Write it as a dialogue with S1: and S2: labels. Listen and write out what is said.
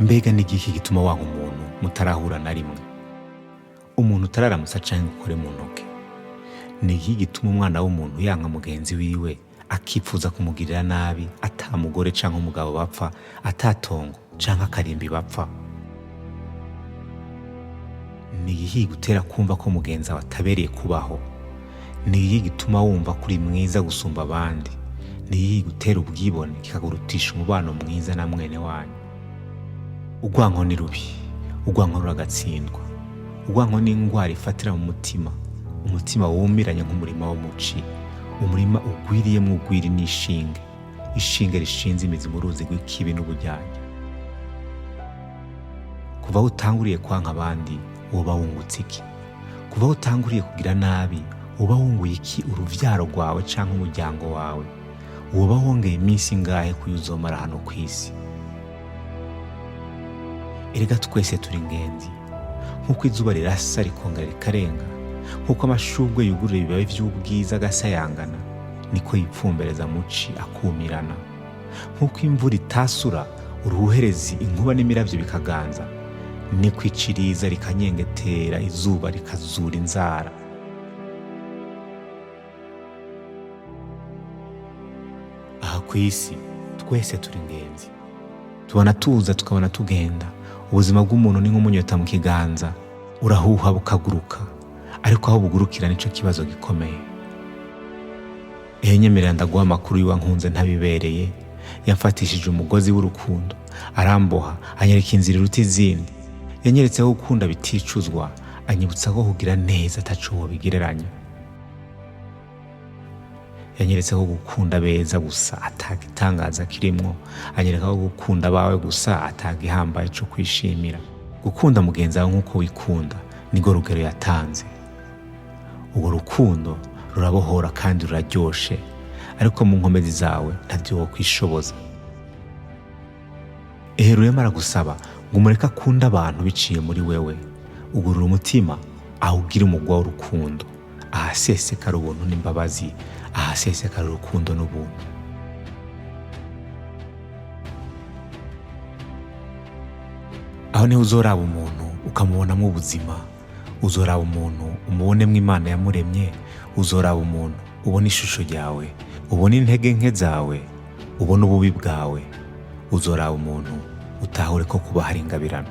S1: Mbega ni igiki gituma wanka umuntu mutarahura na rimwe, umuntu utararamutsa canke ngo ukore mu ntoke? Ni igiki gituma umwana w'umuntu yanka mugenzi wiwe, akipfuza kumugirira nabi, ata mugore canke umugabo bapfa, ata tongo canke akarimbi bapfa? Ni igiki gutera kumva ko mugenzi wawe atabereye kubaho? Ni igiki gituma wumva ko uri mwiza gusumba abandi? Ni igiki gutera ubwibone kikagurutisha umubano mwiza na mwene wanyu? Urwanko ni rubi, urwanko ruragatsindwa. Urwanko ni indwara ifatira mu mutima, umutima wumiranye nk'umurima wo muci, umurima ugwiriyemwo urwiri n'ishinge, ishinge rishinze imizi mu ruzi rw'ikibi n'uburyarya. Kuva aho utanguriye kwanka abandi, woba wungutse iki? Kuva aho utanguriye kugira nabi, woba wunguye iki uruvyaro rwawe canke umuryango wawe? Woba wongeye iminsi ingahe kuyo uzomara hano kw'isi? Erega twese turi ingenzi. Nk'uko izuba rirasa rikongera rikarenga, nk'uko amashurwe yugurura ibibabi vy'ubwiza agasayangana, niko yipfumbereza muci akumirana. Nk'uko imvura itasura uruhuherezi, inkuba n'imiravyo bikaganza, niko iciriza rikanyengetera, izuba rikazura inzara. Aha kw'isi twese turi ingenzi. Tubona tuza, tukabona tugenda. Ubuzima bw'umuntu ni nk'umunyota mu kiganza, urahuha bukaguruka, ariko aho bugurukira nico kibazo gikomeye. Ehe, nyemerera ndaguha amakuru y'uwankunze ntabibereye. Yamfatishije umugozi w'urukundo, aramboha, anyereka inzira iruta izindi. Yanyeretse aho gukunda biticuzwa, anyibutsa ko kugira neza ataco wobigereranya. Yanyeretse ko gukunda beza gusa atagitangaza kirimwo, anyereka ko gukunda abawe gusa atagihambaye co kwishimira. Gukunda mugenzi wawe nk'uko wikunda nirwo rugero yatanze. Urwo rukundo rurabohora kandi ruraryoshe, ariko mu nkomezi zawe ntavyo wokwishoboza. Ehe, Rurema aragusaba ngo umureke akunde abantu biciye muri wewe. Ugurura umutima awugire umugwa w'urukundo, ahasesekara ubuntu n'imbabazi, ahasesekara urukundo n'ubuntu. Aho niho uzoraba umuntu ukamubonamwo ubuzima, uzoraba umuntu umubonemwo Imana yamuremye, uzoraba umuntu ubone ishusho ryawe, ubone intege nke zawe, ubone ububi bwawe, uzoraba umuntu utahure ko kuba hari ingabirano.